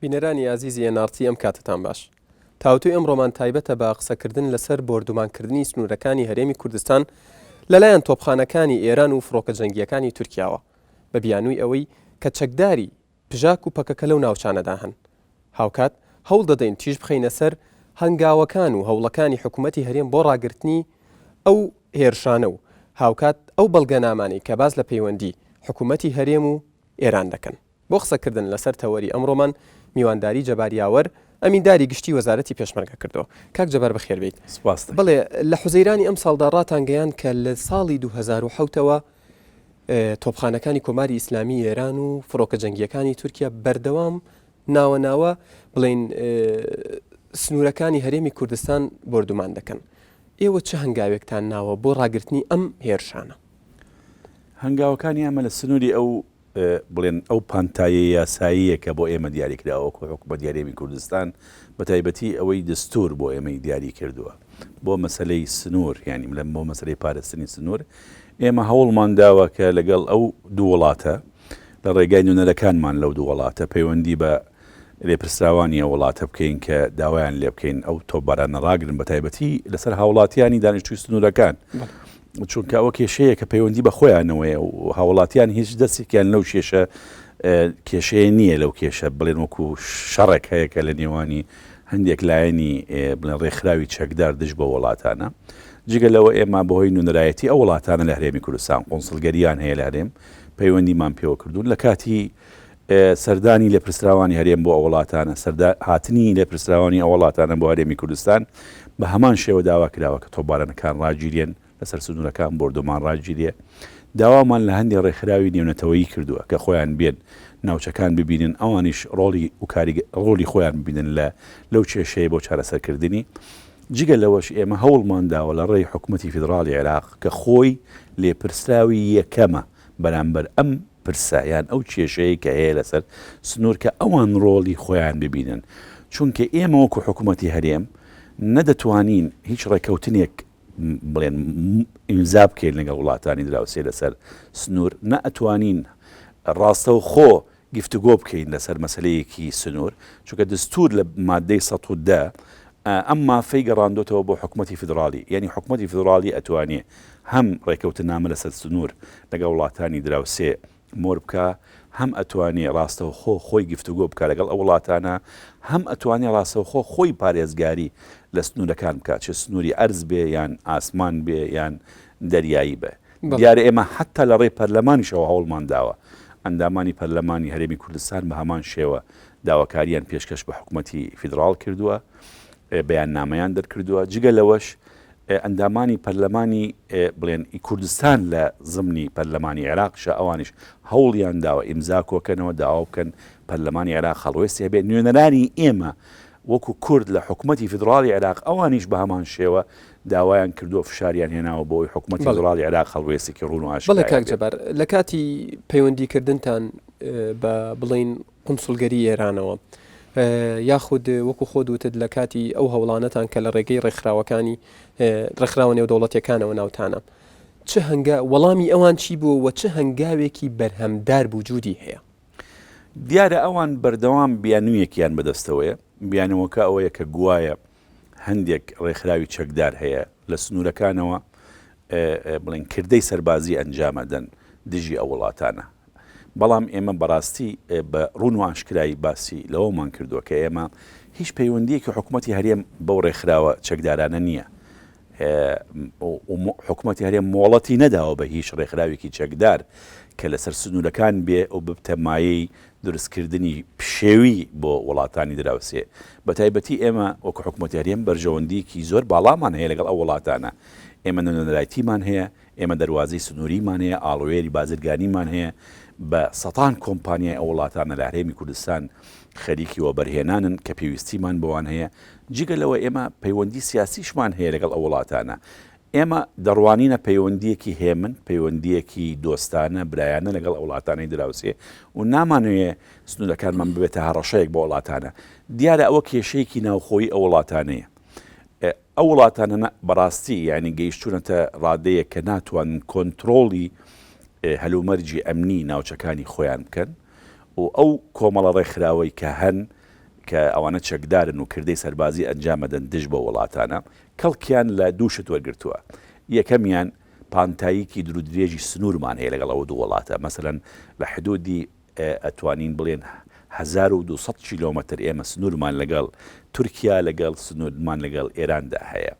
بینەرانی ئازیزی ئێن ئاڕ تی ئەم کاتەتان باش. تاوتوێی ئەمڕۆمان تایبەتە بە قسەکردن لەسەر بۆردومانکردنی سنوورەکانی هەرێمی کوردستان لەلایەن تۆپخانەکانی ئێران و فڕۆکە جەنگییەکانی تورکیاوە بە بیانووی ئەوەی کە چەکداری پژاک و پەکەکە لەو ناوچانەدا هەن. هاوکات هەوڵ دەدەین تیژ بخەینە سەر هەنگاوەکان و هەوڵەکانی حکوومەتی هەرێم بۆ ڕاگرتنی ئەو هێرشانە و هاوکات ئەو بەڵگەنامانەی کە باس لە پەیوەندی حکوومەتی هەرێم و ئێران دەکەن. بۆ قسەکردن لەسەر تەوەری ئەمڕۆمان میوانداری جەبار یاوەر، ئەمینداری گشتی وەزارەتی پێشمەرگە کردووە. کاک جەبار بەخێر بێیت. سپاس دەکەم. بەڵێ، لە حوزەیرانی ئەمساڵدا ڕاتانگەیاند کە لە ساڵی 2007 ەوە تۆپخانەکانی کۆماری ئیسلامی ئێران و فڕۆکە جەنگییەکانی تورکیا بەردەوام ناوە ناوە بڵێین سنوورەکانی هەرێمی کوردستان بۆردومان دەکەن. ئێوە چ هەنگاوێکتان ناوە بۆ ڕاگرتنی ئەم هێرشانە؟ هەنگاوەکانی ئێمە لە سنووری ئەو بڵێن ئەو پانتاییە یاساییە کە بۆ ئێمە دیاری کراوە وەکو حکومەتی هەرێمی کوردستان بە تایبەتی ئەوەی دەستور بۆ ئێمەی دیاری کردووە بۆ مەسەلەی سنوور یانی بڵێن بۆ مەسەلەی پارستنی سنوور ئێمە هەوڵمان داوە کە لەگەڵ ئەو دوو وڵاتە لە ڕێگای نوێنەرەکانمان لەو دوو وڵاتە پەیوەندی بە لێپرسراوانی ئەو وڵاتە بکەین کە داوایان لێ بکەین ئەو تۆپبارانە ڕاگرن بە تایبەتی لەسەر هاوڵاتیانی دانیشتوی سنوورەکان چونکە ئەوە کێشەیە کە پەیوەندی بە خۆیانەوەیە و هاوڵاتیان هیچ دەستێکیان لەو کێشە کێشەیە نییە لەو کێشە بڵێن وەکو شەڕێک هەیە کە لە نێوانی هەندێک لایەنی بڵێن ڕێکخراوی چەکدار دژ بە وڵاتانە جگە لەوە ئێمە بەهۆی نوێنەرایەتی ئەو وڵاتانە لە هەرێمی کوردستان قونسڵگەریان هەیە لە هەرێم پەیوەندیمان پێوە کردوون لە کاتی سەردانی لێپرسراوانی هەرێم بۆ ئەو وڵاتانە، سەردا هاتنی لێپرسراوانی ئەو وڵاتانە بۆ هەرێمی کوردستان بە هەمان شێوە داوا کراوە کە تۆپبارانەکان ڕاگیرێن، لەسەر سنوورەکان بۆردومان ڕاگیرێ. داوامان لە هەندێ ڕێکخراوی نێونەتەوەیی کردووە کە خۆیان بێن ناوچەکان ببینن، ئەوانیش ڕۆڵی و کاریگە ڕۆڵی خۆیان ببینن لە لەو کێشەیە بۆ چارەسەرکردنی. جگە لەوەش ئێمە هەوڵمان داوە لە ڕێی حکومەتی فیدڕاڵی عێراق کە خۆی لێپرسراوی یەکەمە بەرامبەر ئەم پرسە یان ئەو کێشەیەی کە هەیە لەسەر سنوور کە ئەوان ڕۆڵی خۆیان ببینن چونکە ئێمە وەکو حکوومەتی هەرێم نەدەتوانین هیچ ڕێککەوتنێک بڵێن ئیمزا بکەین لەگەڵ وڵاتانی دراوسێ لەسەر سنوور نە ئەتوانین ڕاستەوخۆ گفتوگۆ بکەین لەسەر مەسلەیەکی سنوور چونکە دەستور لە مادەی 110 ئەم مافەی گەڕاندۆتەوە بۆ حکومەتی فیدڕاڵی، یانی حکومەتی فیدڕاڵی ئەتوانێ هەم ڕێکەوتنامە لەسەر سنوور لەگەڵ وڵاتانی دراوسێ مۆر بکا، هەم ئەتوانێ ڕاستەوخۆ خۆی گفتوگۆ بکا لەگەڵ ئەو وڵاتانە، هەم ئەتوانێ ڕاستەوخۆ خۆی پارێزگاری لە سنوورەکان بکا، چ سنووری ئەرز بێ یان ئاسمان بێ یان دەریایی بێ. دیارە ئێمە حەتتا لە ڕێی پەرلەمانیشەوە هەوڵمان داوە، ئەندامانی پەرلەمانی هەرێمی کوردستان بە هەمان شێوە داواکارییان پێشکەش بە حکومەتی فیدراڵ کردووە، بەیاننامەیان دەرکردووە، جگە لەوەش ئەندامانی پەرلەمانی بڵێن ئی کوردستان لە زمنی پەرلەمانی عێراقیشە ئەوانیش هەوڵیان داوە ئیمزا کۆکەنەوە داوا بکەن پەرلەمانی عێراق هەڵوێستی هەبێت، نوێنەرانی ئێمە وەکو کورد لە حکومەتی فیدراڵی عێراق ئەوانیش بە هەمان شێوە داوایان کردووە فشاریان هێناوە بۆ ئەوەی حکومەتی فیدراڵی عێراق هەڵوێستێکی ڕوون و ئاشکرای بەڵێ کاک جەبار لە کاتی پەیوەندیکردنتان بە بڵێین قونسوڵگەری ئێرانەوە یاخود وەکو خۆت وتت لە کاتی ئەو هەوڵانەتان کە لە ڕێگەی ڕێکخراوەکانی ڕێکخراوە نێودەوڵەتیەکانەوە ناوتانە چ هەنگا وەڵامی ئەوان چی بووە و چ هەنگاوێکی بەرهەمدار وجودی هەیە؟ دیارە ئەوان بەردەوام بیانوویەکیان بەدەستەوەیە، بیانووەکە ئەوەیە کە گوایە هەندێک ڕێکخراوی چەکدار هەیە لە سنوورەکانەوە بڵێن کردەی سەربازی ئەنجام ئەدەن دژی ئەو وڵاتانە. بەڵام ئێمە بەڕاستی بە ڕوون و ئاشکرایی باسی لەوەمان کردووە کە ئێمە هیچ پەیوەندیەکی حکوومەتی هەرێم بەو ڕێکخراوە چەکدارانە نییە. حکوومەتی هەرێم مۆڵەتی نەداوە بە هیچ ڕێکخراوێکی چەکدار کە لەسەر سنوورەکان بێ و ببتە مایەی دروستکردنی پشێوی بۆ وڵاتانی دراوسێ، بەتایبەتی ئێمە وەکو حکومەتی هەرێم بەرژەوەندییەکی زۆر باڵامان هەیە لەگەڵ ئەو وڵاتانە، ئێمە نوێنەرایتیمان هەیە، ئێمە دەروازەی سنووریمان هەیە، ئاڵووێری بازرگانیمان هەیە، بە سەتان کۆمپانیای ئەو وڵاتانە لە هەرێمی کوردستان خەریکی وەبەرهێنانن کە پێویستیمان بەوان هەیە، جگە لەوە ئێمە پەیوەندی سیاسیشمان هەیە لەگەڵ ئەو وڵاتانە، ئێمە دەڕوانینە پەیوەندییەکی هێمن، پەیوەندییەکی دۆستانە، برایانە لەگەڵ ئەو وڵاتانەی دراوسێ و نامانەوێ سنوورەکانمان ببێتە هەڕەشەیەک بۆ وڵاتانە. دیارە ئەوە کێشەیەکی ناوخۆیی ئەو وڵاتانەیە. ئەو وڵاتانە بەڕاستی یانی گەیشتوونەتە ڕادەیەک کە ناتوانن کۆنترۆڵی هەلومەرجی ئەمنی ناوچەکانی خۆیان بکەن و ئەو کۆمەڵە ڕێکخراوەی کە هەن کە ئەوانە چەکدارن و کردەی سەربازی ئەنجام ئەدەن دژ بەو وڵاتانە، کەڵکیان لە دوو شت وەرگرتووە، یەکەمیان پانتاییکی دوورودرێژی سنوورمان هەیە لەگەڵ ئەو دوو وڵاتە، مەسەلەن لە حدوودی ئەتوانین بڵێن 1200 کیلۆمەتر ئێمە سنوورمان لەگەڵ تورکیا لەگەڵ سنوورمان لەگەڵ ئێراندا هەیە.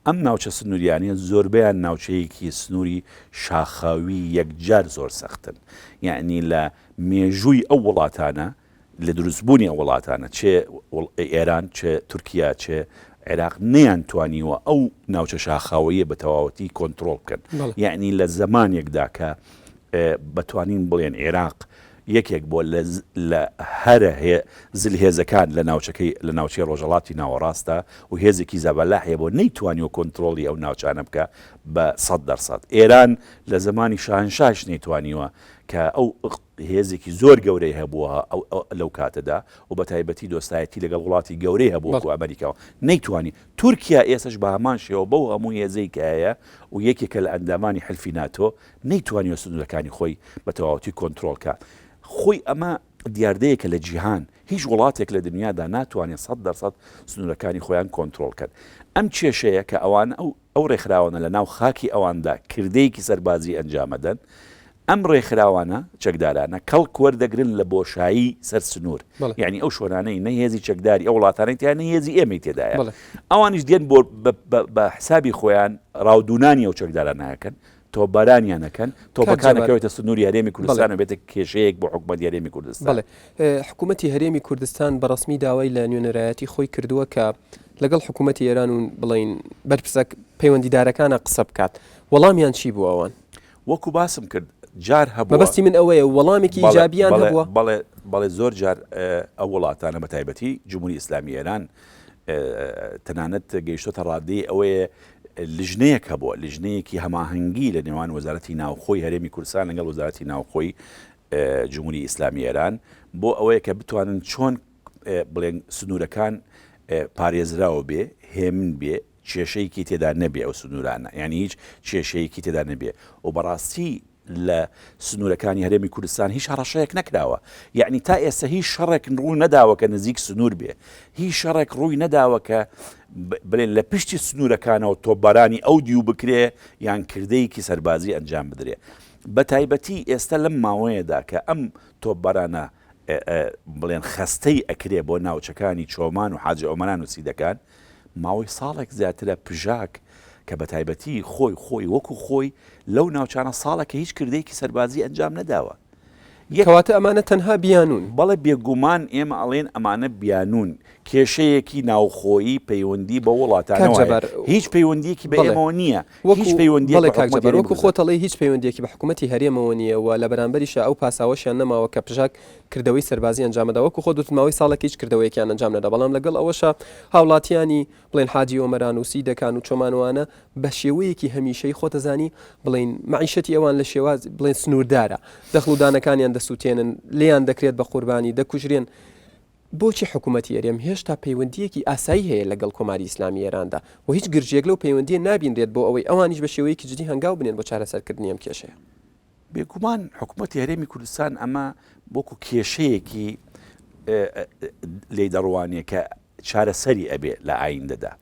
ئەم ناوچە سنووریانە زۆربەیان ناوچەیەکی سنووری شاخاوی یەکجار زۆر سەختن، یەعنی لە مێژووی ئەو وڵاتانە لە دروستبوونی ئەو وڵاتانە چ ئێران چ تورکیا چ عێراق نەیانتوانیوە ئەو ناوچە شاخاوەیە بە تەواوەتی کۆنترۆڵ بکەن یەعنی لە زەمانێکدا کە بەتوانین بڵێن عێراق یەکێک بۆ لە هەرە زلهێزەکان لە ناوچەکەی لە ناوچەی ڕۆژەڵاتی ناوەڕاستە و هێزێکی زەبەلاحیە بۆ نەیتوانیوە کۆنترۆڵی ئەو ناوچانە بکە بە 100%. ئێران لە زمانی شاهنشاش نەیتوانیوە کە ئەو هێزێکی زۆر گەورەی هەبووە لەو کاتەدا و بە تایبەتی دۆستایەتی لەگەڵ وڵاتی گەورەی هەبوو وەکو ئەمریکا و نەیتوانی. تورکیا ئێستاش بە هەمان شێوە بەو هەموو هێزەی کە هەیە و یەکێکە لە ئەندامانی حلفی ناتۆ نەیتوانیوە سنوورەکانی خۆی بە تەواوەتی کۆنترۆڵ کا. خۆی ئەمە دیاردەیەکە لە جیهان، هیچ وڵاتێک لە دنیادا ناتوانێت 100% سنوورەکانی خۆیان کۆنترۆڵ کەن. ئەم کێشەیە کە ئەوان ئەو ئەو ڕێکخراوانە لە ناو خاکی ئەواندا کردەیەکی سەربازی ئەنجامەدەن، ئەم ڕێکخراوانە چەکدارانە کەڵک وەردەگرن لە بۆشایی سەر سنوور، یانی ئەو شوێنانەی نە هێزی چەکداری ئەو وڵاتانەی تیا نە هێزی ئێمەی تێدایە، ئەوانیش دێن بۆ بە حسابی خۆیان ڕاودوونانی ئەو چەکدارانە ئەکەن، تۆپبارانیان ئەکەن، تۆپەکان ئەکەوێتە سنووری هەرێمی کوردستان و بێتە کێشەیەک بۆ حکوومەتی هەرێمی کوردستان. بەڵێ حکوومەتی هەرێمی کوردستان بە ڕەسمی داوای لە نوێنەرایەتی خۆی کردووە کە لەگەڵ حکوومەتی ئێران و بڵێین بەرپرسە پەیوەندیدارەکانە قسە بکات، وەڵامیان چی بوو ئەوان؟ وەکو باسم کرد جار هەبووە. مەبەستی من ئەوەیە وەڵامێکی ئیجابیان هەبووە؟ بەڵێ بەڵێ زۆر جار ئەو وڵاتانە بە تایبەتی جمهوری ئیسلامی ئێران تەنانەت گەیشتۆتە ڕادەی ئەوەیە لژنەیەک هەبووە لژنەیەکی هەماهەنگی لە نێوان وەزارەتی ناوخۆی هەرێمی کوردستان لەگەڵ وەزارەتی ناوخۆی جمهوری ئیسلامی ئێران بۆ ئەوەیە کە بتوانن چۆن بڵێن سنوورەکان پارێزراوە بێ هێمن بێ کێشەیەکی تێدا نەبێ ئەو سنوورانە یعنی هیچ کێشەیەکی تێدا نەبێ و بەڕاستی لە سنوورەکانی هەرێمی کوردستان هیچ هەڕەشەیەک نەکراوە یعنی تا ئێستا هیچ شەڕێک ڕوو نەداوە کە نزیک سنوور بێ هیچ شەڕێک ڕووی نەداوە کە بڵێن لە پشتی سنوورەکانەوە تۆپبارانی ئەو دیو بکرێ یان کردەیەکی سەربازی ئەنجام بدرێ بە تایبەتی ئێستا لەم ماوەیەدا کە ئەم تۆپبارانە بڵێن خەستەی ئەکرێ بۆ ناوچەکانی چۆمان و حاجی ئۆمەران و سیدەکان ماوەی ساڵێک زیاترە پژاک کە بە تایبەتی خۆی خۆی وەکو خۆی لەو ناوچانە ساڵێکە هیچ کردەیەکی سەربازی ئەنجام نەداوە. یەک. کەواتە ئەمانە تەنها بیانوون. بەڵێ بێگومان ئێمە ئەڵێین ئەمانە بیانوون، کێشەیەکی ناوخۆیی پەیوەندی بەو کاک وڵاتانەوە هەیە، جەبار هیچ پەیوەندییەکی بە بەڵێ ئێمەوە نییە، وەکو هیچ پەیوەندییەک بەڵێ بە کاک حکومەتی جەبار هەرێمی وەکو خۆت کوردستان. ئەڵێی هیچ پەیوەندییەکی بە حکومەتی هەرێمەوە نییە و لە بەرامبەریشا ئەو پاساوەشیان نەماوە کە پژاک کردەوەی سەربازی ئەنجامەدا وەکو خۆت وتت ماوەی ساڵێکە هیچ کردەوەیەکیان ئەنجام نەدا بەڵام لەگەڵ ئەوەشا هاوڵاتیانی بڵێن حاجی ئۆمەران و سیدەکان و چۆمان وانە بە شێوەیەکی هەمیشەی خۆتەزانی بڵێن مەعیشەتی ئەوان لە شێواز بڵێن سنووردارە دەخڵ و دانەکانیان دەسووتێنن لێیان دەکرێت بە قوربانی دەکوژرێن بۆچی حکوومەتی هەرێم هێشتا پەیوەندییەکی ئاسایی هەیە لەگەڵ کۆماری ئیسلامی ئێراندا و هیچ گرژییەک لەو پەیوەندییە نابینرێت بۆ ئەوەی ئەوانیش بە شێوەیەکی جدی هەنگاو بنێن بۆ چارەسەرکردنی ئەم کێشەیە؟ بێگومان حکومەتی هەرێمی کوردستان ئەمە وەکو کێشەیەکی لێی دەڕوانێ کە چارەسەری ئەبێ لە ئایندەدا.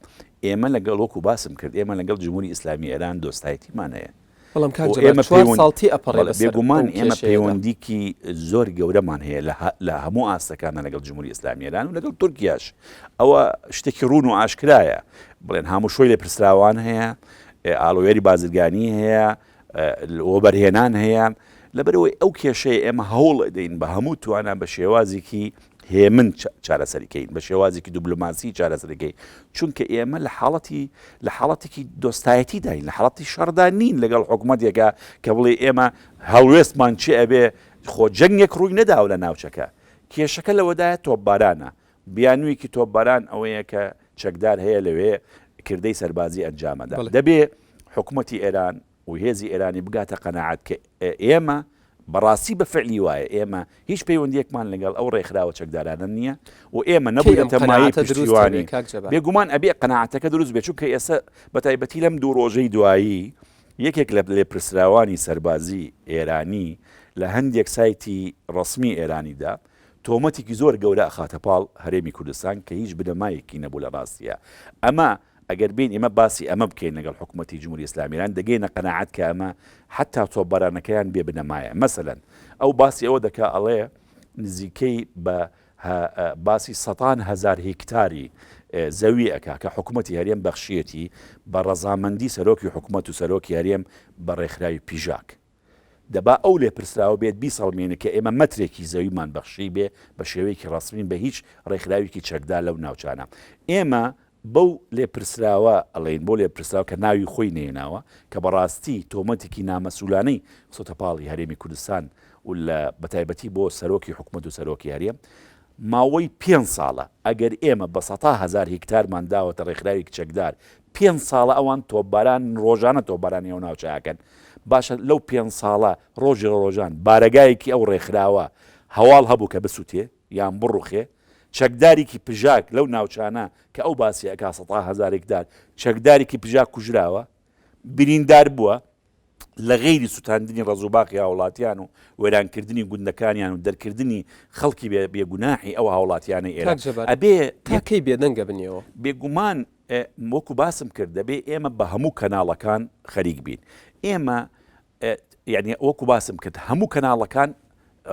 ئێمە لەگەڵ وەکو باسم کرد ئێمە لەگەڵ جمهوری ئیسلامی ئێران دۆستایەتیمان هەیە. بەڵام کاک جەبار چوار ساڵ تێئەپەڕێ بەسەر بێگومان ئێمە پەیوەندیکی زۆر گەورەمان هەیە لە هەموو ئاستەکانە لەگەڵ جمهوری ئیسلامی ئێران و لەگەڵ تورکیاش. ئەوە شتێکی ڕوون و ئاشکرایە. بڵێن هاموشۆی لێپرسراوان هەیە، ئاڵووێری بازرگانی هەیە، وەبەرهێنان هەیە، لەبەرئەوەی ئەو کێشەیە ئێمە هەوڵ ئەدەین بە هەموو توانا بە شێوازێکی هێمن چارەسەری کەین، بە شێوازێکی دوبلۆماسی چارەسەری کەین، چونکە ئێمە لە حاڵەتی لە حاڵەتێکی دۆستایەتیداین، لە حاڵەتی شەڕدا نین لەگەڵ حکوومەتێکە کە بڵێ ئێمە هەڵوێستمان چی ئەبێ، خۆ جەنگێک ڕووی نەداوە لە ناوچەکە، کێشەکە لەوەدایە تۆپبارانە، بیانوویەکی تۆپباران ئەوەیە کە چەکدار هەیە لەوێ کردەی سەربازی ئەنجامەدا، دەبێ حکومەتی ئێران و هێزی ئێرانی بگاتە قەناعەت کە ئێمە بەڕاستی بە فعلی وایە ئێمە هیچ پەیوەندیەکمان لەگەڵ ئەو ڕێکخراوە چەکدارانە نییە و ئێمە نەبووینەتە مایەی پشتیوانی بێگومان ئەبێ قەناعەتەکە دروست بێت چونکە ئێستا بە تایبەتی لەم دوو ڕۆژەی دوایی یەکێک لە لێپرسراوانی سەربازی ئێرانی لە هەندێک سایتی ڕەسمی ئێرانیدا. تۆمەتێکی زۆر گەورە ئەخاتە پاڵ هەرێمی کوردستان کە هیچ بنەمایەکی نەبوو لە ڕاستیا. ئەمە ئەگەر بێین ئێمە باسی ئەمە بکەین لەگەڵ حکومەتی جمهوری ئیسلامی ئێران دەگەینە قەناعەت کە ئەمە حەتا تۆپبارانەکەیان بێ بنەمایە. مەسەلەن ئەو باسی ئەوە دەکا ئەڵێ نزیکەی بە باسی سەتان هەزار هیکتاری زەوی ئەکا کە حکومەتی هەرێم بەخشیەتی بە ڕەزامەندی سەرۆکی حکومەت و سەرۆکی هەرێم بە ڕێکخراوی پیژاک. دەبا ئەو لێپرسراوە بێت بیسەڵمێنێ کە ئێمە مەترێکی زەویمان بەخشیبێ بە شێوەیەکی ڕەسمی بە هیچ ڕێکخراوێکی چەکدار لەو ناوچانە. ئێمە بەو لێپرسراوە ئەڵێین، بۆ لێپرسراو کە ناوی خۆی نەیەناوە، کە بەڕاستی تۆمەتێکی نامەسئولانەی خستۆتە پاڵی هەرێمی کوردستان و لە بەتایبەتی بۆ سەرۆکی حکومەت و سەرۆکی هەرێم، ماوەی پێنج ساڵە ئەگەر ئێمە بە سەتا هەزار هیکتارمان داوەتە ڕێکخراوێکی چەکدار، پێنج ساڵە ئەوان تۆپباران ڕۆژانە تۆپبارانی ئەو ناوچە ئەکەن، باشە لەو پێنج ساڵە ڕۆژی لە ڕۆژان بارەگایەکی ئەو ڕێکخراوە هەواڵ هەبوو کە بسوتێ یان بڕوخێ؟ چەکدارێکی پژاک لەو ناوچانە کە ئەو باسی ئەکا سەتا هەزار هیکتار چەکدارێکی پژاک کوژراوە؟ بریندار بووە؟ لە غەیری سوتاندنی ڕەز و باخی هاوڵاتیان و وێرانکردنی گوندەکانیان و دەرکردنی خەڵکی بێ گوناحی ئەو هاوڵاتیانەی ئێرە کاک جەبار ئەبێ تا کەی بێدەنگە بنیەوە؟ بێگومان وەکو باسم کرد دەبێ ئێمە بە هەموو کەناڵەکان خەریک بین ئێمە یعنی وەکو باسم کرد هەموو کەناڵەکان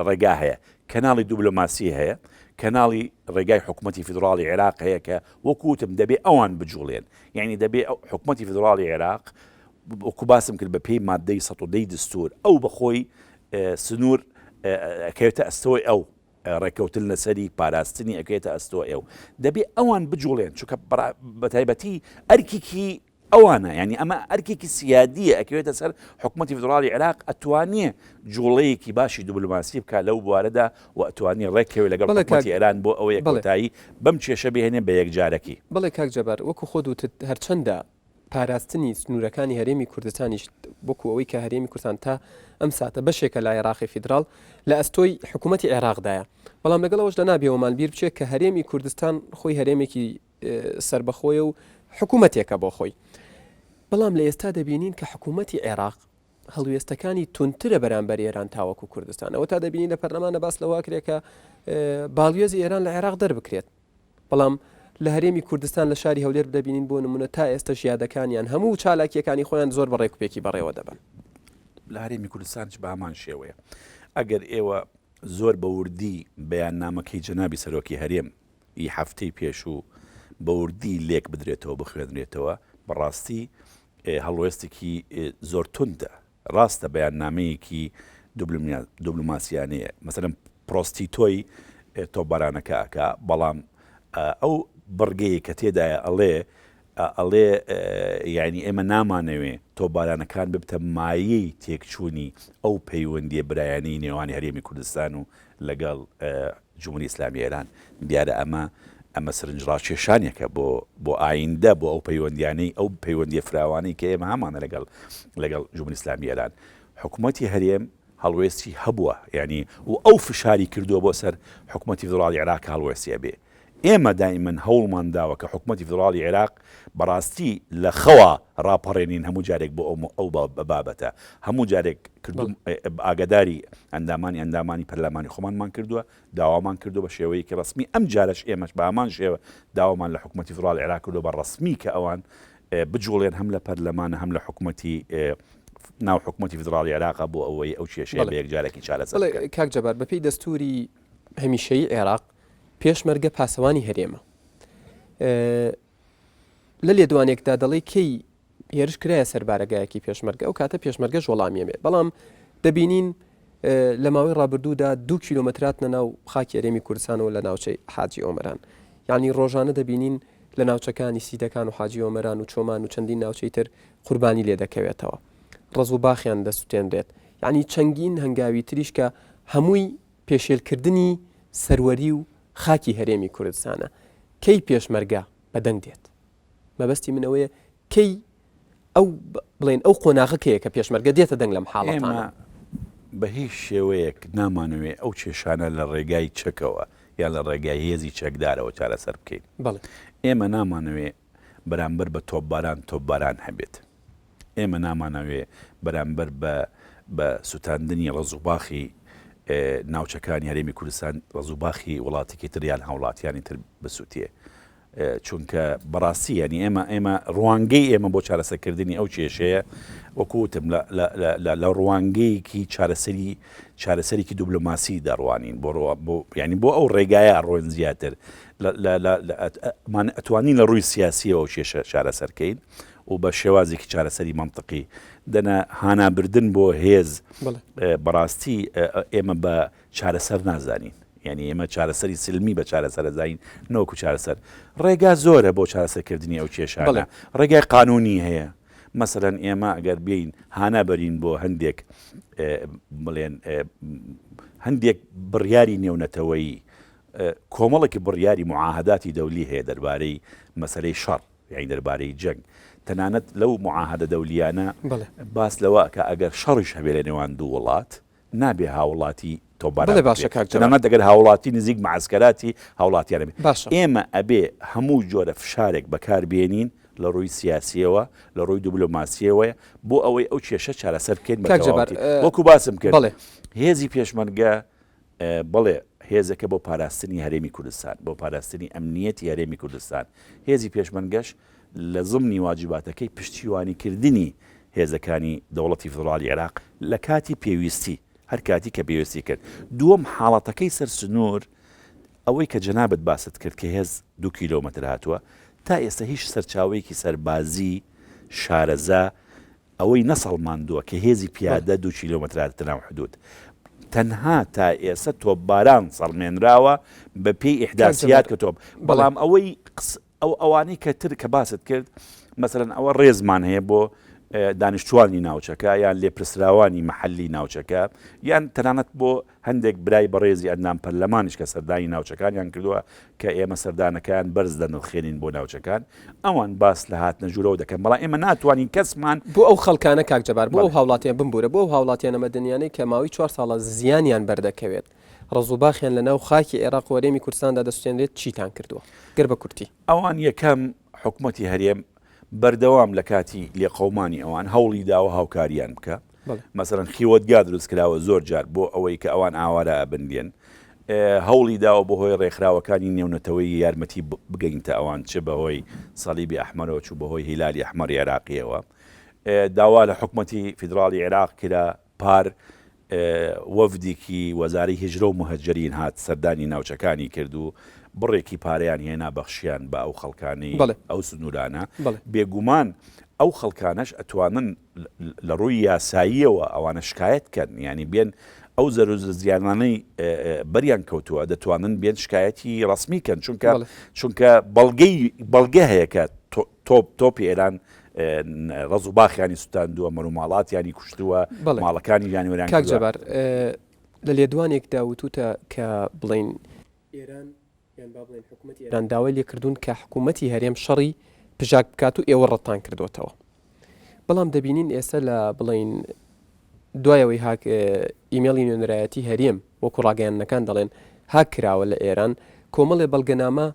ڕێگا هەیە، کەناڵی دوبلۆماسی هەیە، کەناڵی ڕێگای حکومەتی فیدڕاڵی عێراق هەیە کە وەکو وتم دەبێ ئەوان بجوڵێن، یعنی دەبێ حکومەتی فیدڕاڵی عێراق وەکو باسم کرد بە پێی مادەی 110 دستور ئەو بەخۆی سنوور ئەکەوێتە ئەستۆی ئەو ڕێککەوتن لەسەری پاراستنی ئەکەوێتە ئەستۆ ئەو دەبێ ئەوان بجوڵێن چونکە بەتایبەتی ئەرکێکی ئەوانە، یانی ئەمە ئەرکێکی سیادییە ئەکەوێتە سەر حکومەتی فیدڕاڵی عێراق ئەتوانێ جوڵەیەکی باشی دبلۆماسی بکات لەو بوارەدا و ئەتوانێ ڕێککەوێ لەگەڵ حکومەتی ئێران بۆ ئەوەیە کۆتایی بەم کێشە بهێنێ بە یەکجارەکی. بەڵێ کاک جەبار وەکو خۆت وتت هەرچەندە پاراستنی سنوورەکانی هەرێمی کوردستانیش وەکو ئەوەی کە هەرێمی کوردستان تا ئەم ساتە بەشێکە لە عێراقی فیدراڵ لە ئەستۆی حکوومەتی عێراقدایە بەڵام لەگەڵ ئەوەشدا نابێ وەمان بیر بچێت کە هەرێمی کوردستان خۆی هەرێمێکی سەربەخۆیە و حکوومەتێکە بۆ خۆی. بەڵام لە ئێستا دەبینین کە حکوومەتی عێراق هەڵوێستەکانی توندترە بەرامبەر ئێران تاوەکو کوردستان. ئەوە تا دەبینین لە پەرلەمانە باس لەوە کرێت کە باڵیۆزی ئێران لە عێراق دەربکرێت. بەڵام لە هەرێمی کوردستان لە شاری هەولێر دەبینین بۆ نمونە تا ئێستەش یادەکانیان هەموو چالاکیەکانی خۆیان زۆر بە ڕێکوپێکی بەڕێوە دەبەن. لە هەرێمی کوردستانیش بە هەمان شێوەیە. ئەگەر ئێوە زۆر بە وردی بەیاننامەکەی جەنابی سەرۆکی هەرێم ی هەفتەی پێشوو بە وردی لێک بدرێتەوە بخوێنرێتەوە، بەڕاستی هەڵوێستێکی زۆر توندە، ڕاستە بەیاننامەیەکی دبلۆماسیانەیە، مەسەلەن پرۆستیتۆی تۆپبارانەکە ئەکا، بەڵام ئەو بڕگەیە کە تێدایە ئەڵێ ئەڵێ یانی ئێمە نامانەوێ تۆپبارانەکان ببتە مایەی تێکچوونی ئەو پەیوەندیە برایانەی نێوانی هەرێمی کوردستان و لەگەڵ جمهوری ئیسلامی ئێران. دیارە ئەمە ئەمە سەرنجڕاکێشانێکە بۆ بۆ ئایندە بۆ ئەو پەیوەندیانەی ئەو پەیوەندیە فراوانەی کە ئێمە هەمانە لەگەڵ لەگەڵ جمهوری ئیسلامی ئێران. حکومەتی هەرێم هەڵوێستی هەبووە یانی و ئەو فشاری کردووە بۆ سەر حکومەتی فیدڕاڵی عێراق کە هەڵوێستی هەبێ. ئێمە دائیمەن هەوڵمان داوە کە حکومەتی فیدڕاڵی عێراق بەڕاستی لە خەوا ڕاپەڕێنین هەموو جارێک بۆ ئەو ئەو بابەتە هەموو جارێک کردوم ئاگاداری ئەندامانی ئەندامانی پەرلەمانی خۆمانمان کردووە داوامان کردووە بە شێوەیەکی ڕەسمی ئەم جارەش ئێمەش بە هەمان شێوە داوامان لە حکومەتی فیدڕاڵی عێراق کردووە بە ڕەسمی کە ئەوان بجوڵێن هەم لە پەرلەمانە هەم لە حکومەتی ناو حکومەتی فیدڕاڵی عێراق بۆ ئەوەی ئەو کێشەیە بە یەکجارەکی چارەسەر بکەن. کاک جەبار بەپێی دەستووری هەمیشەیی عێراق پێشمەرگە پاسەوانی هەرێمە. لە لێدوانێکدا دەڵێ کەی هێرش کرایە سەر بارەگایەکی پێشمەرگە ئەو کاتە پێشمەرگەش وەڵامیەمێ بەڵام دەبینین لە ماوەی ڕابردوودا دو کیلۆمەتراتنە ناو خاکی هەرێمی کوردستانەوە لە ناوچەی حاجی ئۆمەران یعنی ڕۆژانە دەبینین لە ناوچەکانی سیدەکان و حاجی ئۆمەران و چۆمان و چەندین ناوچەی تر قوربانی لێ دەکەوێتەوە ڕەز و باخیان دەسوتێنرێت یعنی چەنگین هەنگاوی تریش کە هەمووی پێشێلکردنی سەروەری و خاکی هەرێمی کوردستانە، کەی پێشمەرگە بە دەنگ دێت؟ مەبەستی من ئەوەیە کەی ئەو بڵێن ئەو قۆناغە کەیە کە پێشمەرگە دێتە دەنگ لەم حاڵەتانە؟ ئێمە بە هیچ شێوەیەک نامانەوێ ئەو کێشانە لە ڕێگای چەکەوە یان لە ڕێگای هێزی چەکدارەوە چارەسەر بکەین. بەڵێ. ئێمە نامانەوێ بەرامبەر بە تۆپباران تۆپباران هەبێت. ئێمە نامانەوێ بەرامبەر بە بە سوتاندنی ڕەز و باخی. ناوچەکانی هەرێمی کوردستان ڕەزوباخی وڵاتێکی تر یان هاوڵاتیانی تر بسووتێ. چونکە بەڕاستی یانی ئێمە ئێمە ڕوانگەی ئێمە بۆ چارەسەرکردنی ئەو کێشەیە وەکو وتم لە ڕوانگەیەکی چارەسەری چارەسەرێکی دوبلۆماسی دەڕوانین بۆ بۆ ینی بۆ ئەو ڕێگایە ڕۆین زیاتر ئەتوانین لە ڕووی سیاسیەوە کێشە چارەسەرکەین و بە شێوازێکی چارەسەری منطقی دەنا هانابردن بۆ هێز بەڕاستی ئێمە بە چارەسەر نازانین یانی ئێمە چارەسەری سلمی بە چارەسەر ئەزانین نەوەکو چارەسەر ڕێگا زۆرە بۆ چارەسەرکردنی ئەو کێشانە ڕێگای قانونی هەیە مەسەلەن ئێمە ئەگەر بین هانا بەرین بۆ هەندێک بڵێن هەندێک بڕیاری نێونەتەوەیی کۆمەڵێکی بڕیاری معاهداتی دەولی هەیە دەربارەی مەسلەی شەڕ یانی دەربارەی جەنگ تەنانەت لەو معاهدە دەولیانە باس لەوە کە ئەگەر شەڕیش هەبێ لە نێوان دوو وڵات نابێ هاوڵاتی تۆپباران بەڵێ باشە بکرێ کاک جەلال. تەنانەت ئەگەر هاوڵاتی نزیک مەعەسکەراتی هاوڵاتیان ئەبێ باشە. ئێمە ئەبێ هەموو جۆرە فشارێک بەکار بێنین لە ڕووی سیاسیەوە لە ڕووی دبلۆماسیەوەیە بۆ ئەوەی ئەو کێشە چارەسەر بکەین بە کاک جەبار تەواوەتی وەکو باسم کرد بەڵێ. هێزی پێشمەرگە بەڵێ هێزەکە بۆ پاراستنی هەرێمی کوردستان، بۆ پاراستنی ئەمنیەتی هەرێمی کوردستان، هێزی پێشمەرگەش لە زمنی واجباتەکەی پشتیوانی کردنی هێزەکانی دەوڵەتی فیدڕاڵی عێراق لە کاتی پێویستی، هەر کاتی کە پێویستی کرد. دووەم حاڵەتەکەی سەر سنوور، ئەوەی کە جەنابت باست کرد کە هێز دوو کیلۆمەتر هاتووە، تا ئێستا هیچ سەرچاوەیەکی سەربازی شارەزا ئەوەی نەسەڵماندووە کە هێزی پیادە دوو کیلۆمەتر هاتە ناو حدود. تەنها تا ئێسە تۆپباران سەڵمێنراوە بە پێی ئیحداسیات کە تۆپ بەڵام ئەوەی ئەو ئەوانەی کە تر کە باست کرد مەسەلەن ئەوە ڕێزمان هەیە بۆ دانیشتوانی ناوچەکە یان لێپرسراوانی محلی ناوچەکە یان تەنانەت بۆ هەندێک برای بەڕێزی ئەندام پەرلەمانیش کە سەردانی ناوچەکانیان کردووە کە ئێمە سەردانەکەیان بەرز دەنرخێنین بۆ ناوچەکان، ئەوان باس لە هاتنە ژوورەوە دەکەن، بەڵام ئێمە ناتوانین کەسمان. بۆ ئەو خەڵکانە کاک جەبار، بۆ ئەو هاوڵاتیان، بمبورە، بۆ ئەو هاوڵاتیانە مەدەنیانەی کە ماوەی چوار ساڵە زیانیان بەردەکەوێت، ڕەز و باخیان لە ناو خاکی عێراق و هەرێمی کوردستاندا دەسوتێنرێت چیتان کردووە؟ گەر بە کورتی. ئەوان یەکەم حکومەتی هەرێم بەردەوام لە کاتی لێقەومانی ئەوان هەوڵی داوە هاوکاریان بکا، مەسەلەن خیوەتگا دروست کراوە زۆر جار بۆ ئەوەی کە ئەوان ئاوارە ئەبن دێن هەوڵی داوە بە هۆی ڕێکخراوەکانی نێونەتەوەی یارمەتی بگەینتە ئەوان چ بە هۆی سەلیبی ئەحمەرەوە چوو بە هۆی هیلالی ئەحمەری عێراقیەوە داوا لە حکومەتی فیدراڵی عێراق کرا پار وەفدێکی وەزارەی هیجرە و موهەجەرین هات سەردانی ناوچەکانی کرد و بڕێکی پارەیان هێنا بەخشیان بە ئەو خەڵکانەی ئەو سنوورانە. بێگومان ئەو خەڵکانەش ئەتوانن لە ڕووی یاساییەوە ئەوانە شکایەت کەن، یانی بێن ئەو زەرر و زیانانەی بەریان کەوتووە دەتوانن بێن شکایەتی ڕەسمی کەن، چونکە چونکە بەڵگەی بەڵگە هەیە کە تۆپ تۆپی ئێران ڕەز و باخیانی سوتاندووە، مەروماڵاتیانی کوشتووە، ماڵەکانی یانی وێران کاک جەبار لە لێدوانێکدا وتوتە کە بڵین ئێران یان با بڵێن حکوومەتی ئێران داوای لێکردوون کە حکوومەتی هەرێم شەڕی پژاک بکات و ئێوە ڕەتان کردوێتەوە بەڵام دەبینین ئێستا لە بڵین دوای ئەوەی هاک ئیمێڵی نوێنەرایەتی هەرێم وەکو ڕاگەیاندنەکان دەڵێن هاک کراوە لە ئێران کۆمەڵێ بەڵگەنامە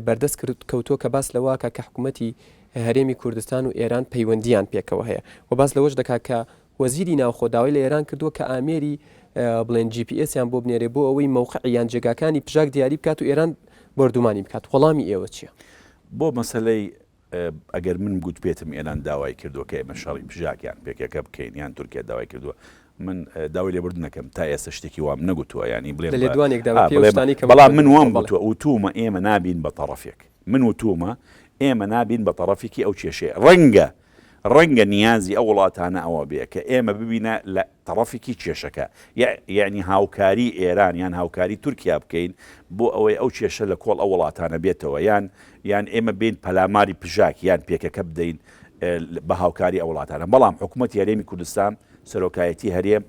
بەردەست کەوتووە کە باس لەوە کە کە حکوومەتی هەرێمی کوردستان و ئێران پەیوەندیان پێکەوە هەیە و باس لەوەش دەکات کە وەزیری ناوخۆ داوای لە ئێران کردووە کە ئامێری بڵێن GPS یان بۆ بنێرێ بۆ ئەوەی مەوقعی یان جێگاکانی پژاک دیاری بکات و ئێران بۆردومانی بکات وەڵامی ئێوە چییە؟ بۆ مەسەلەی ئەگەر من گوتبێتم ئێران داوای کردووە کە ئێمە شەڕی پژاک یان پێکەکە بکەین یان تورکیا داوای کردووە من داوای لێبوردن دەکەم تا ئێستا شتێکی وام نەگوتووە یانی بڵێم لە لێدوانێکدا بە پێی ئەو شتانەی کە بەڵام من وام گوتووە وتوومە ئێمە نابین بە تەڕەفێک من وتوومە ئێمە نابین بە تەڕەفێکی ئەو کێشەیە ڕەنگە ڕەنگە نیازی ئەو وڵاتانە ئەوە بێ کە ئێمە ببینە لە تەڕەفێکی کێشەکە یەعنی هاوکاری ئێران یان هاوکاری تورکیا بکەین بۆ ئەوەی ئەو کێشە لە کۆڵ ئەو وڵاتانە بێتەوە یان یان ئێمە بێین پەلاماری پژاک یان پێکەکە بدەین بە هاوکاری ئەو وڵاتانە بەڵام حکوومەتی هەرێمی کوردستان سەرۆکایەتی هەرێم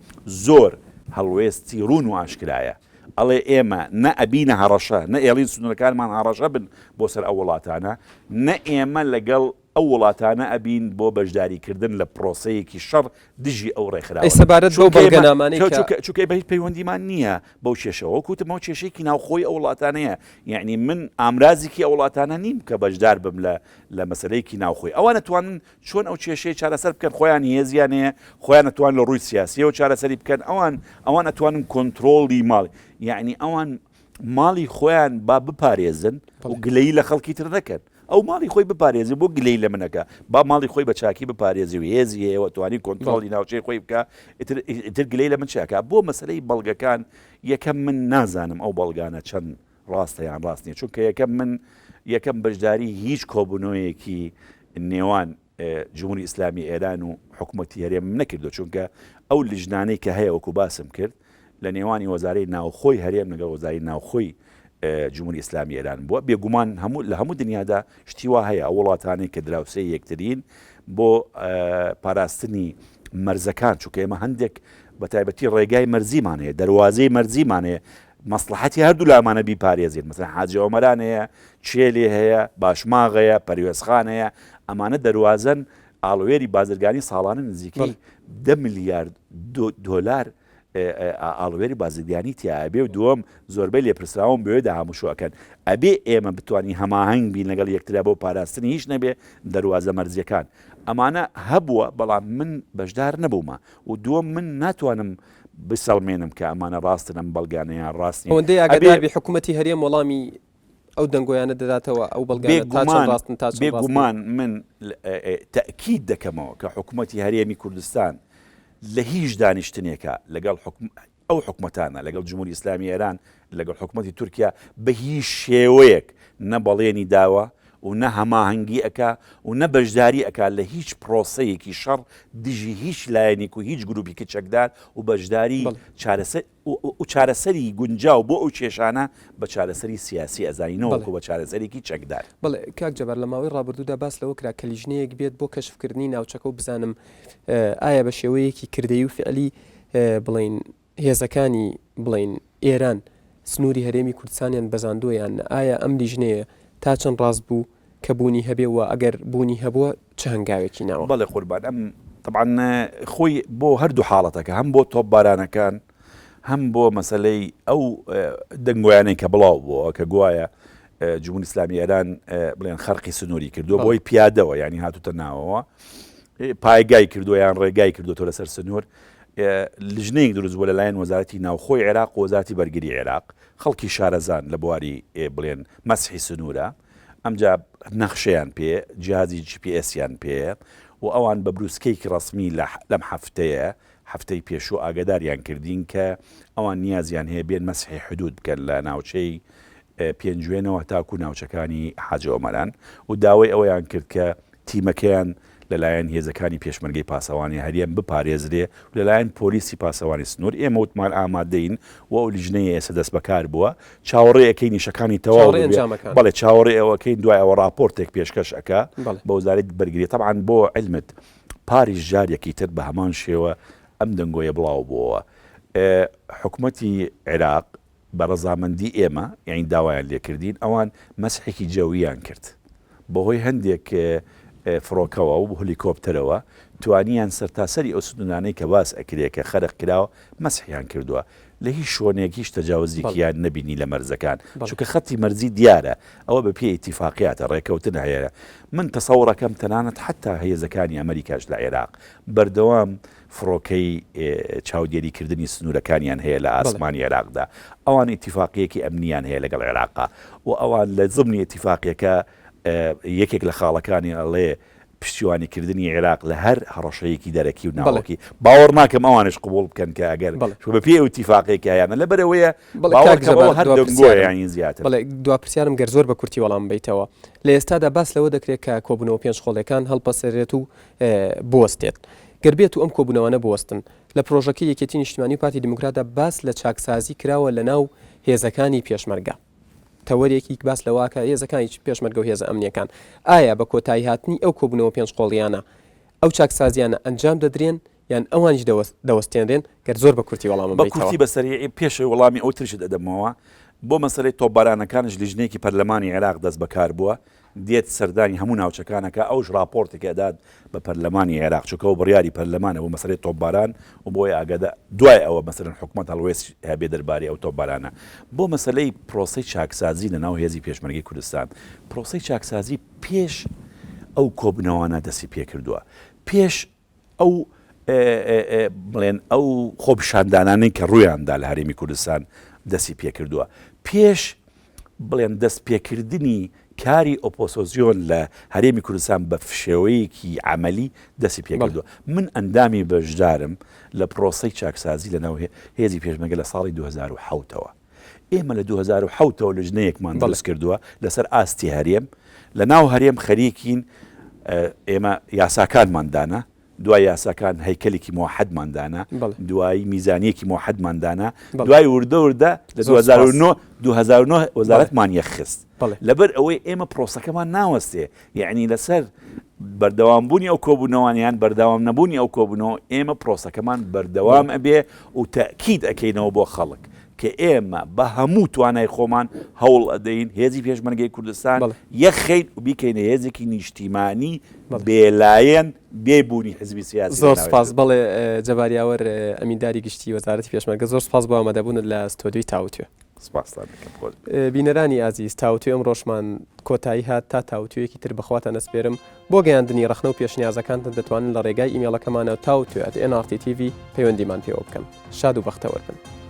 زۆر هەڵوێستی ڕوون و ئاشکرایە. ئەڵێ ئێمە نە ئەبینە هەڕەشە، نە ئێڵین سنوورەکانمان هەڕەشە بن بۆ سەر ئەو وڵاتانە، نە ئێمە لەگەڵ ئەو وڵاتانە ئەبین بۆ بەشداری کردن لە پرۆسەیەکی شەڕ دژی ئەو ئەی ڕێکخراوانە. سەبارەت بەو چونکە ئێمە بەڵگەنامانەی کە. چونکە چونکە ئێمە هیچ پەیوەندیمان نییە بەو کێشەوە. وەک وتم ئەوە کێشەیەکی ناوخۆی ئەو وڵاتانەیە. یەعنی من ئامرازێکی ئەو وڵاتانە نیم کە بەشدار بم لە لە مەسەلەیەکی ناوخۆی. ئەوان ئەتوانن چۆن ئەو کێشەیە چارەسەر بکەن خۆیان هێزیان هەیە خۆیان ئەتوان لە ڕووی سیاسیەوە چارەسەری بکەن ئەوان ئەوان ئەتوانن کۆنترۆڵی ماڵ یعنی ئەوان ماڵی خۆیان با بپارێزن و گلەیی لە خەڵکی تر نەکەن ئەو ماڵی خۆی بپارێزی بۆ گلەی لە منەکە با ماڵی خۆی بە چاکی بپارێزی و هێزی هەیەوە توانی کۆنترۆڵی ناوچەی خۆی بکە ئیتر گلەی لە من چاکە بۆ مەسلەی بەڵگەکان یەکەم من نازانم ئەو بەڵگانە چەند ڕاستە یان ڕاست نیە چونکە یەکەم من یەکەم بەشداری هیچ کۆبوونەوەیەکی نێوان جمهوری ئیسلامی ئێران و حکوومەتی هەرێمم نەکردو چونکە ئەو لژنانەی کە هەیە وەکو باسم کرد لە نێوانی وەزارەی ناوخۆی هەرێم لەگەڵ وەزاری ناوخۆی جمهوری ئیسلامی ئێران بووە بێگومان هەموو لە هەموو دنیادا شتی وا هەیە ئەو وڵاتانەی کە دراوسێی یەکترین بۆ پاراستنی مەرزەکان چونکە ئێمە هەندێک بە تایبەتی ڕێگای مەرزیمان هەیە دەواازەی مەرزیمان هەیە مەسڵەحەتی هەردوو لامانە بیپارێزین، مەسەلەن حاجی ئۆمەران هەیە، چێلێ هەیە، باشماغ هەیە، پەروێزخان هەیە، ئەمانە دەروازەن ئاڵووێری بازرگانی ساڵانە نزیکەی دە ملیارد دۆلار ئاڵووێری بازرگانی تیا ئەبێ و دووەم زۆربەی لێپرسراون بەوێدا هاموشۆ ئەکەن ئەبێ ئێمە بتوانین هەماهەنگ بین لەگەڵ یەکترا بۆ پاراستنی هیچ نەبێ دەروازە مەرزیەکان ئەمانە هەبووە بەڵام من بەشدار نەبوومە و دووەم من ناتوانم بسەڵمێنم کە ئەمانە ڕاستن ئەم بەڵگانە یان ڕاست نین. ئەوەندەی ئەبێ. ئاگادار بی حکومەتی هەرێم وەڵامی ئەو دەنگۆیانە دەداتەوە ئەو بەڵگانە تا چەند بێگومان ڕاستن تا چەند ڕاست نین؟ بێگومان من تەئکید دەکەمەوە کە حکومەتی هەرێمی کوردستان لە هیچ دانیشتنێکا لەگەڵ حکوم ئەو حکومەتانە لەگەڵ جمهوری ئیسلامی ئێران لەگەڵ حکومەتی تورکیا بە هیچ شێوەیەک نە بەڵێنی داوە و نە هەماهەنگی ئەکا و نە بەشداری ئەکا لە هیچ پرۆسەیەکی شەڕ دژی هیچ لایەنێک و هیچ گروپیکی چەکدار و بەشداری چارەسەر و چارەسەری گونجاو بۆ ئەو کێشانە بە چارەسەری سیاسی ئەزانین نەوەکو بە چارەسەرێکی چەکدار. بەڵێ کاک جەبار لە ماوەی ڕابردوودا باس لەوە کرا کە لیژنەیەک بێت بۆ کەشفکردنی ناوچەکە و بزانم ئایا بە شێوەیەکی کردەیی و فعلی بڵێین هێزەکانی بڵێین ئێران سنووری هەرێمی کوردستانیان بەزاندووە یان نە؟ ئایا ئەم لیژنەیە تا چەند ڕاست بوو کە بوونی هەبێ و ئەگەر بوونی هەبووە چ هەنگاوێکی ناوە؟ بەڵێ قوربان ئەم تەبعەن خۆی بۆ هەردوو حاڵەتەکە هەم بۆ تۆپبارانەکان هەم بۆ مەسەلەی ئەو دەنگۆیانەی کە بڵاو بووە کە گوایە جمهوری ئیسلامی ئێران بڵێن خەرقی سنووری کردووە بۆی پیادەوە ینی هاتوتە ناوەوە پایگای کردووە یان ڕێگای کردوتەوە لەسەر سنوور لیژنەیەک دروست بووە لەلایەن وەزارەتی ناوخۆی عێراق و وەزارەتی بەرگری عێراق، خەڵکی شارەزان لە بواری بڵێن مەسحی سنوورە، ئەمجا نەخشەیان پێیە، جیهازی جی پی ئێسیان پێیە و ئەوان بە بروسکەیەکی ڕەسمی لە لەم هەفتەیە هەفتەی پێشوو ئاگاداریان کردین کە ئەوان نیازیان هەیە بێن مەسحی حدوود بکەن لە ناوچەی پێنجوێنەوە تاکوو ناوچەکانی حاجی ئۆمەران و داوای ئەوەیان کرد کە تیمەکەیان لەلایەن هێزەکانی پێشمەرگەی پاسەوانی هەرێم بپارێزرێ و لەلایەن پۆلیسی پاسەوانی سنوور، ئێمە وتمان ئامادەین و ئەو لیژنەیە ئێستا دەستبەکار بووە، چاوەڕێ ئەکەین ئیشەکانی تەواو چاوەڕێی ببێ، ئەنجامەکان. بەڵێ چاوەڕێ ئەوە ئەکەین دوای ئەوە ڕاپۆرتێک پێشکەش ئەکا بەڵێ. بە وەزارەتی بەرگری، تەبعەن بۆ عیلمت پاریش جارێکی تر بە هەمان شێوە ئەم دەنگۆیە بڵاو بووەوە، حکومەتی عێراق بە ڕەزامەندی ئێمە، یانی داوایان لێ کردین، ئەوان مەسحێکی جەوییان کرد. بەهۆی هەندێک فڕۆکەوە و هلیکۆپتەرەوە توانیان سەرتاسەری ئەو سنوورانەی کە باس ئەکرێ کە خەرق کراوە مەسحیان کردووە. لە هیچ شۆنێک هیچ تەجاوزێکیان نەبینی لە مەرزەکان. چونکە خەتی مەرزی دیارە. ئەوە بە پێی ئیتیفاقیاتە، ڕێکەوتن هەیە. من تەسەوڕ ئەکەم تەنانەت حەتا هێزەکانی ئەمەریکاش لە عێراق بەردەوام فڕۆکەی چاودێری کردنی سنوورەکانیان هەیە لە ئاسمانی عێراقدا، ئەوان ئیتیفاقیەکی ئەمنیان هەیە لەگەڵ عێراقا و ئەوان لە زمنی ئیتیفاقیەکە یەکێک لە خاڵەکانی ئەڵێ پشتیوانی کردنی عێراق لە هەر هەڕەشەیەکی دەرەکی و ناوەکی باوەڕ ناکەم ئەوانش قبوڵ بکەن کە ئەگەر بە پێی ئەو ئیتیفاقێک هەیانە لەبەرەوەیە باوەڕ هەر دەنگۆیان زیاتر. بەڵێ دوا پرسیارم گەر زۆر بە کورتی وەڵام بیتەوە لە ئێستادا باس لەوە دەکرێت کە کۆبوونەوە پێنج خۆڵەکان هەڵپەسێرێت و بوەستێت. گەر بێت و ئەم کۆبوونەوانە بوەستن، لە پرۆژەکەی یەکێتی نیشتیمانی و پارتی دیموکراتدا باس لە چاکسازی کراوە لەناو هێزەکانی پێشمەرگە. تەوەرێکی باس لەوە کە هێزەکانی پێشمەرگە و هێزە ئەمنییەکان. ئایا بە کۆتاییهاتنی ئەو کۆبوونەوە پێنجقۆڵییانە ئەو چاکسازییانە ئەنجام دەدرێن؟ یان ئەوانیش دەوەستێنرێن گەر زۆر بە کورتی وەڵامم بە کورتی بە سەریعی پێشەوەی وەڵامی ئەو ترشت ئەدەمەوە بۆ مەسەلەی تۆپبارانەکانش لیژنەیەکی پەرلەمانی عێراق دەست بەکار بووە دێت سەردانی هەموو ناوچەکان ئەکا ئەوش ڕاپۆرتێک ئەدات بە پەرلەمانی عێراق چونکە ئەو بڕیاری پەرلەمانە بۆ مەسەلەی تۆپباران و بۆیە ئاگادا دوای ئەوە مەسەلەن حکومەت هەڵوێست هەبێ دەربارەی ئەو تۆپبارانە بۆ مەسەلەی پرۆسەی چاکسازی لە ناو هێزی پێشمەرگەی کوردستان پرۆسەی چاکسازی پێش ئەو کۆبنەوانە دەستی پێکردووە پێش ئەو بڵێن ئەو خۆپیشاندانانەی کە ڕوویاندا لە هەرێمی کوردستان دەستی پێکردووە پێش بڵێن دەست پێکردنی کاری ئۆپۆسۆزیۆن لە هەرێمی کوردستان بە شێوەیەکی عملی دەستی پێکردووە من ئەندامی بەشدارم لە پرۆسەی چاکسازی لە ناو هێزی پێشمەگە لە ساڵی 2007ەوە ئێمە لە 2007 ەوە لجنەیەکمان دروست کردووە لەسەر ئاستی هەرێم، لە ناو هەرێم خەریکین ئێمە یاساکانمان دانا، دوای یاساکان هەیکەلێکی موحدمان دانا، دوایی میزانیەکی موحدمان دانا، دوای وردە وردە لە 2009 2009 وەزارەتمان یەکخست. لەبەر ئەوەی ئێمە پرۆسەکەمان ناوەستێ، یەعنی لەسەر بەردەوام بوونی ئەو کۆبوونەوان یان بەردەوام نەبوونی ئەو کۆبوونەوە ئێمە پرۆسەکەمان بەردەوام ئەبێ و تەئکید ئەکەینەوە بۆ خەڵک کە ئێمە بە هەموو توانای خۆمان هەوڵ ئەدەین هێزی پێشمەرگەی کوردستان یەکخەین و بیکەینە هێزێکی نیشتیمانی بێلایەن بێ بوونی حزبی سیاسی زۆر سپاس بەڵێ جەبار یاوەر ئەمینداری گشتی وەزارەتی پێشمەرگە زۆر سپاس بۆ ئامادەبوونت لە ستۆدیۆی تاوتوێ. سپاستان دەکەم خۆش بینەرانی ئازیز تاوتوێ ئەمڕۆشمان کۆتایی هات تا تاوتوێیەکی تر بەخواتان ئەسپێرم بۆ گەیاندنی ڕەخنە و پێشنیازەکانتان دەتوانن لە ڕێگای ئیمێڵەکەمانەوە تاوتوێ at nrttv پەیوەندیمان پێوە بکەن شاد و بەختەوەر بن.